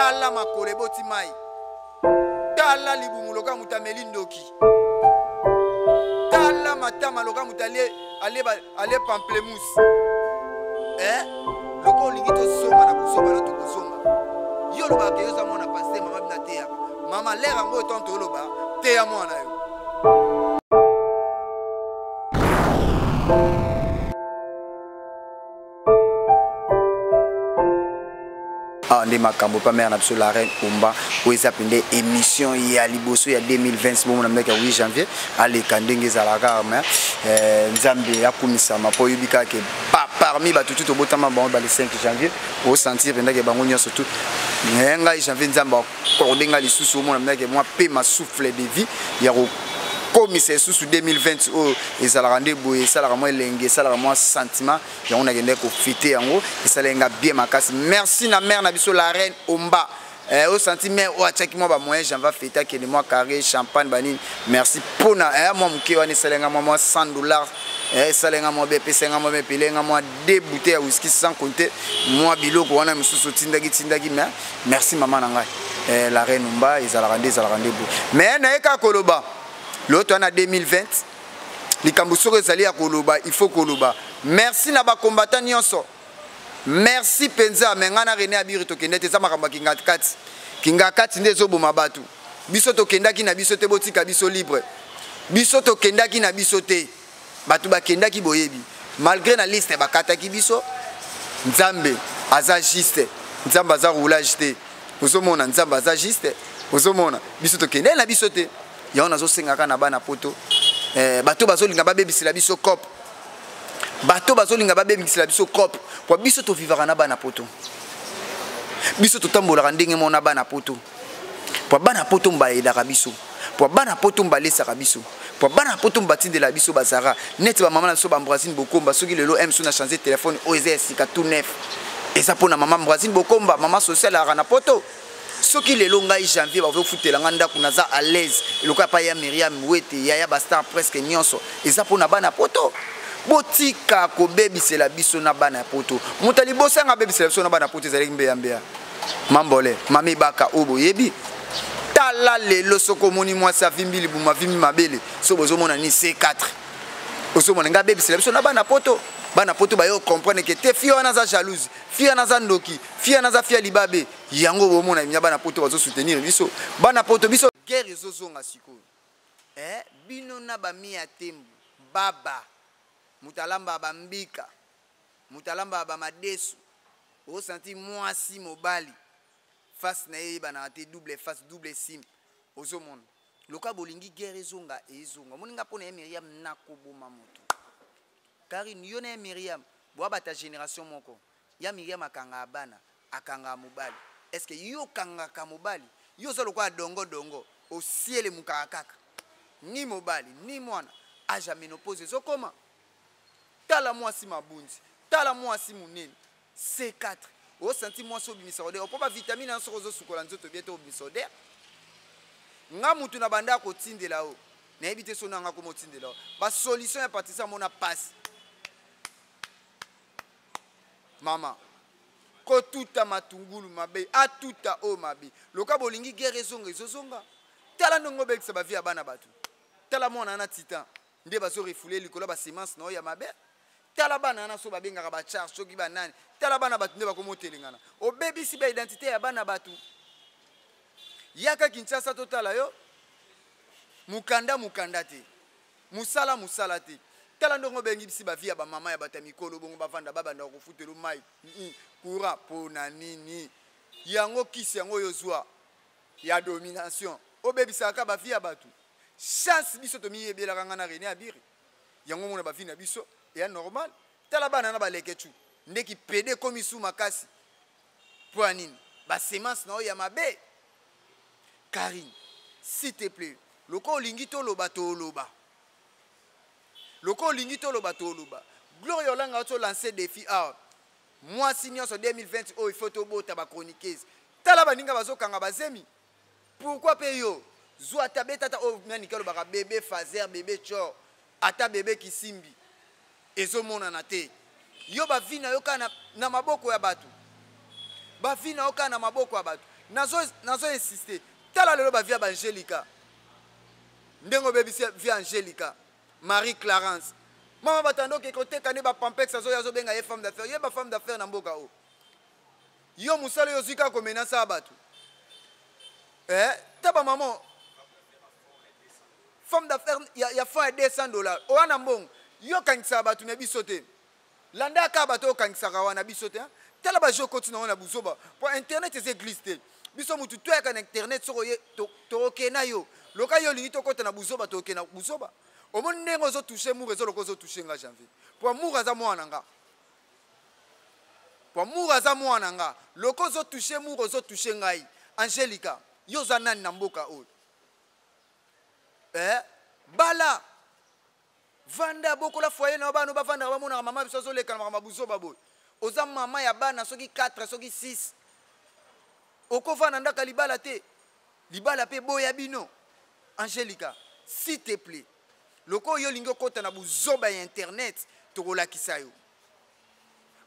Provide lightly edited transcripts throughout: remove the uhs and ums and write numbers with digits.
Tala makolo eboti mai. Tala libumu loka moto ameli ndoki. Tala matama loka moto alie alie alie pamplemousse. Eh? Loka olingi tozonga na kozonga na tokozonga. Yo olobaka ke yo oza mwana pasteur mama bino ateyaka. Mama lere yango oyo tanto oloba teya mwana yo. Awa nde makambo pa mère na biso la reine Omba oyo eza mpenza émission ya liboso ya 2020 bomona mdaki ya 8 janvier aleka ndenge ezalaka mais eh, nzambe akumisama mpo oyebi kaka ke parmi bato tu tobotama bango ba le 5 janvier osentir mpenza ke bango nyonso tu eh, ngai janvier nzambe akorde ngai lisusu omona mpenza ke mwa pema souffle de vie ya kokomisa lisusu 2020 oyo ezalaka nde boye esalaka mwa elengi esalaka mwa sentiment yango nakendaki kofete yango esalaki nga bien makasi merci na mare na biso la reine omba eh, osanti mare oyo atiaki mwa bamoyen janva fete akende mwa carré champagne banini merci mpona eh, mwa moke wana esalaki nga mwa mwa 100 dollars eh, esalaki nga mwa be epesaki nga mwa be epelaki nga mwa deux bouteille ya whisky sans compter mwa biloko wana mosusu otindaki tindaki mais merci mama na ngai eh, la reine omba ezalaka nde ezalaka nde boye mais naye kaka koloba loto wana 2020 likambo soki ezali ya koloba il faut koloba merci na bacombattant nyonso merci mpenza me ngai na rene abiri tokende te eza makambo ya kingakati kingakati nde ezoboma bato biso tokendaki na biso te botika biso libre biso tokendaki na biso te bato bakendaki boyebi malgré na liste bakataki biso nzambe aza juste nzambe aza roulage te ozomona nzambe aza juste ozomona biso tokendaki na biso te yango nazosengaka na bana poto eh, bato bazolinga babebisela biso cop bato bazolinga babebisela biso cop po biso tovivaka na bana poto biso totambolaka ndenge moko na bana poto po bana poto bayelaka biso po bana poto balesaka biso po bana poto batindela biso bazara neti bamama na biso baambrasine bokomba soki lelo mso na change telefone oyo eza ya sika tout neuf eza mpo na mama ambrasine bokomba mama sociale ayaka na poto soki lelo ngai janvier bazofutela ngai ndako naza à l'aise eloko ya pai ya miriam wete yaya bastar presque nyonso eza mpo na bana poto botika kobebisela biso na bana ya poto moto ya liboso yanga abebisela biso na bana poto ezalaki mbeya mbeya mambole mami baka oyo boyebi tala lelo soki omoni mwasi avimbi libumu avimbi mabele soki bozomona nini c4 ozomona ngai abebisela biso na bana poto bana poto baye ocomprendre ke te fille wana aza jalouse fille wana aza ndoki fille wana aza fille ya libabe yango bomona mia bana poto bazo soutenir biso bana poto biso guerre ezozonga sikoyo eh, bino na bamia tembu baba moto alambaka bambika moto alambaka bamadesu osanti mwasi mobali face na ye eyebanaka te double face double sim ozomona loka bolingi guerre ezonga ezonga omoni nga mpo na ye miriam nakoboma moto karine yo na ye miriam boabata génération moko Ya Miriam akangaka bana, akangaka mobali. Est ce que yo okangaka mobali? Yo oza lokola dongo dongo, osielemukaka kaka. Ni mobali, ni mwana, age ya menopause ezokoma. Tala mwasi mabunzi, tala mwasi munene. C4. Osanti mwasi obimisa odeur, po ba vitamine yango soki ozosukola nzoto bien te obimisa odeur. Nga mutu na banda kotindela yo, nayebi te soki nanga akoma otindela yo. Ba solution ya Patricia amona pasi. Mama kotuta matungulu mabe atuta oyo mabe loka bolingi guerre ezonga ezozonga tala ndenge obekisa ba vie ya bana bato tala mwana wana titan nde bazo refoule likolo ba semence na oyo ya mabe tala bana wana so babengaka ba charge soki banani tala bana bato nde bakoma otelengana obebisi ba identité ya bana bato yaka kinshasa totala yo mokanda mokanda te Musala musala te. Tala ndenge obengibisi ba vie ya ba mama ya bato ya mikolo bongo bavanda babanda kofutelo mai courant pona nini? Yango kisi yango oyo ozwa ya domination obebisaka ba vie ya bato. Chance biso tomiyebelaka nga na Rene Abiri. Yango omona ba vie na biso eya normal. Tala bana na ba leketchou nde ki pede ekomi su makasi. Mpo ya nini? Ba semence na yo ya mabe. Carine s'il te plait lokola olingi toloba toloba lokola olingi toloba toloba Gloria Olanga auti olancer défi awa mwasi nyonso 2020 oyo il faut tobota ba chroniqueuse tala baninga bazokanga bazemi pourquoi mpe yo zwa ata beta ata oyo nani alobaka bebe fazer bebe chor ata bebe kisimbi ezomonana te yo ba vie na yo kaka na, na maboko ya bato Ba vie na yo kaka na maboko ya bato. Nazo insiste, tala lelo bavie ya baangelika, ndenge obebisi vie Angelika Marie Clarence. Mama, batanda oke koteka nde bapampex, azoya azobenga ye femme d'affaires. Ye bafemme d'affaires na mboka oyo, yo mosala oyo ozwi kaka komenasa ya bato. Eh, ta bamama femme d'affaires ya fond ya 200 $, oya na mbongo, yo okangisaka bato na biso te. Landa kaka bato oyo okangisaka wana, biso te. Tala bajo okoti nango na buzoba, po internet eza église te. Biso mutu toyaka na internet, soko ye tokokee na yo loka, yo olingi tokɔta na buzoba, tokokee na buzoba. Omoni ndenge ozotouche Mour, eza loka ozotouche nga Janvier, po Amour aza mwana nga, po Amour aza mwana nga. Loka ozotouche Mour, ozotouche ngai. Angelika, yo oza nani na mboka oyo? Eh? Bala, vanda, bokola foyer na yo, bana bavandaka, bamonaka mama biso azoleka na makambo ya buzoba boye. Oza mama ya bana soki 4, soki 6, okovanda ndaka libala te, libala mpe boya bino. Angelika, s'il te plaît, loko oyo olingi okɔta na buzoba ya internet, tokolakisa yo.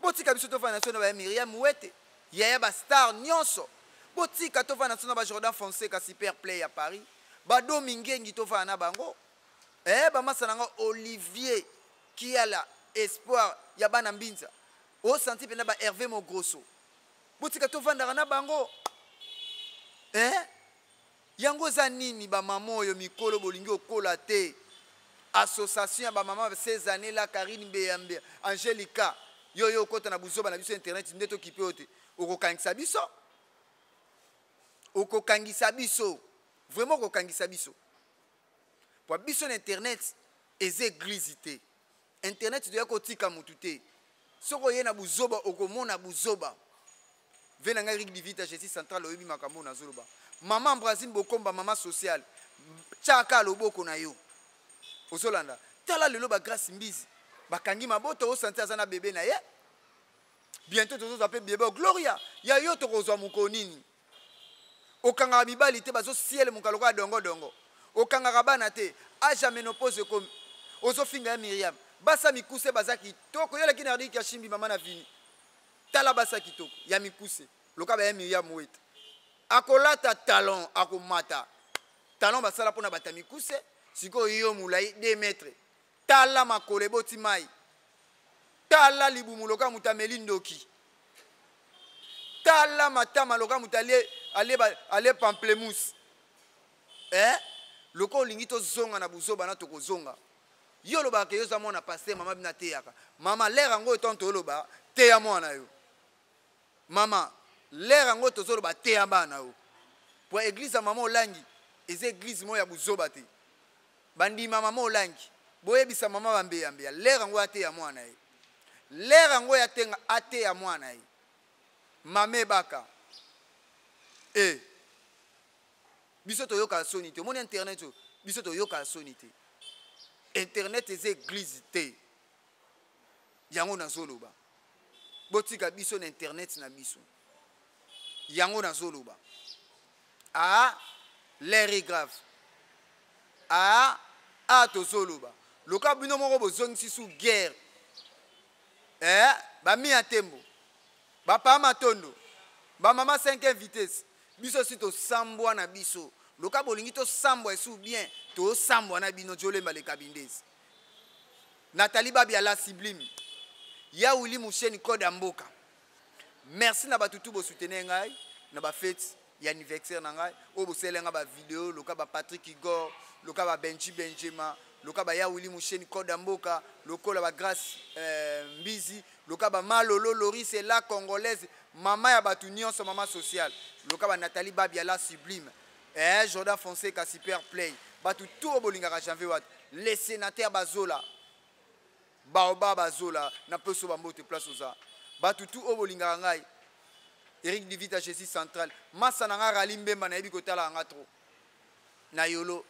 Botika biso tovanda so na baya Miriam Wete, yaya bastar nyonso. Botika tovanda so na baJordan Fonseca, super play ya Paris, badomi ngengi, tovanda na bango. Eh, bamasa na nga Olivier Kiala, espoir ya bana Mbinza, osanti mpena ba Hervé Mogroso. Botika tovandaka na bango. Eh? Yango eza nini? Bamama oyo mikolo bolingi okola te. Association ya bamama ces années là, Karine Mbeyambe, Angelika, yo yo okota na buzoba na biso internet nde tokipe oyo te. Okokangisa biso, okokangisa biso vraiment, okokangisa biso, po biso na internet eza église te. Internet toya kotika mutu te. Soki oye na buzoba, okomona buzoba. Ve na ngai Rik Divita, Jésus central, oyebi makambo oyo nazoloba. Mama Ambrasine Bokomba, mama sociale, tiaka loboko na yo, ozolanda. Tala lelo bagrâce Mbizi bakangi mabota, osanti aza na bebe na ye. Bientôt tozozwa mpe bebe Gloria ya yo. Tokozwa mokolo nini? Okangaka mibali te, bazosiele mokalo lokola dongodongo. Okangaka bana te, âge ya ménopause ekomi, ozofinga ya Miriam. Basa mikuse baza kitoko, yo olaki na Ardiki ya Shimbi, mama na Vini. Tala basa kitoko ya mikuse loka baya Miriam Wete, akolata talon, akomata talon basala mpona bato ya mikuse. Sikoyo yo molai 2 mètre, tala makolo eboti mai, tala libumu loka moto ameli ndoki, tala matama loka moto alie, alie, alie pamplemousse. Eh? Lokola olingi tozonga na buzoba na tokozonga. Yo olobaka ke yo oza mwana pasteur, mama bino ateyaka. Mama, lere yango oyo ntango toloba, teya mwana yo. Mama, lere yango tozoloba, teya bana yo, po église ya mama Olangi eza église moko ya buzoba te. Bandima mama Olangi, boyebisa mama bambeyambeya, lere yango ateya mwana ye, lere yango atenga ateya mwana ye. Mama ebaka e biso toyokaka soni te. Omoni internet oyo, biso toyokaka soni te. Internet eza église te. Yango nazoloba, botika biso na internet na biso. Yango nazoloba, ah, l'air est grave. Ah ah, tozoloba loka bino moko bozongisi su guerre. Eh, bami ya tembo, bapaa matondo, bamama 5 vitesse, biso si tosambwa na biso. Loka bolingi tosambwa esu bien, tosambwa na bino. Jolemba lekabindesi, Nathalie Babia la sublime, ya Willi Musheni, code ya mboka. Merci na bato tu bosoutenir ngai na bafete ya anniversaire na ngai oyo bosalela ngai bavideo, loka baPatrick Igor, loka baBenji Benjema, loka baya Willi Musheni, code ya mboka, lokola bagrâce Mbizi, loka bamalolo Loris la congolaise, mama ya bato nyonso, mama sociale, loka baNathalie Babia la sublime, eh, Jordan Fonseca, super play. Bato tu oyo bolingaka Janvier Wat, les sénateurs bazola baoba bazola na peso bambote place oza. Bato tu oyo bolingaka ngai, Eric Divita, Jésus central, masa na nga Rali Mbemba, nayebi kotala yanga trop na yolo.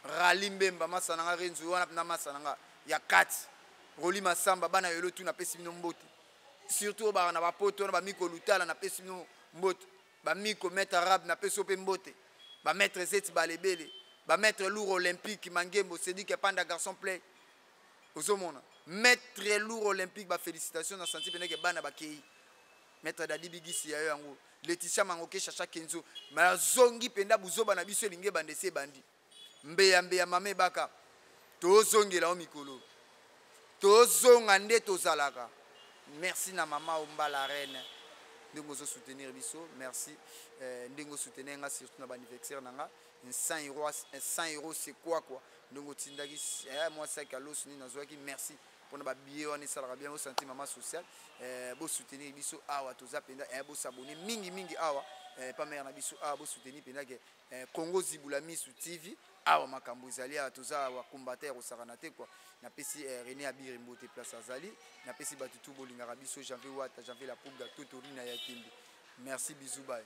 Rali Mbemba, masa na nga Renzo wana mpena, masa na nga ya kati Roli Masamba, bana yolo tu, napesi bino mbote. Surtout oyo baka na bapoto wana, bamiko lutala, napesi bino mbote. Bamiko maître arabe, napesi yo mpe mbote. Bamaître Zeti Balebele, bamaître lourd olympique Mangembo, Cédric Panda, garçon play, ozomona maître lourd olympique, bafélicitation. Na santi mpeneke bana bakei. Maître Dadi Bigisi ya yo yango. Laetitia Mangoke Chacha Kenzo. Mazongi penda buzoba na biso elingi ebanda esi ebandi. Mbeya mbeya mama ebaka. Tozongela o mikolo. Tozonga nde tozalaka. Merci na mama Omba la reine. Ndenge ozo soutenir biso. Merci. Euh, ndenge osoutenir nga surtout na ba anniversaire na nga. 100 euros, 100 euros c'est quoi quoi. Ndenge otindaki eh, mwa sac ya loso nini nazwaki. Merci. Pona ba billets wana esalaka bien osanti mama sociale. Eh, bo soutenir biso awa toza mpenza eh, bo s'abonner mingi mingi awa eh, pa mère na biso awa bo soutenir mpenza ke eh, Congo Zibula Misu TV awa makambo ezali awa toza awa combattant ya kosakana te quoi. Napesi eh, René Abiri mbote place azali, napesi bato tu bolingaka biso Janvier Wata, Janvier La Pulga, Totorina ya Tembe. Merci, bisous, bye.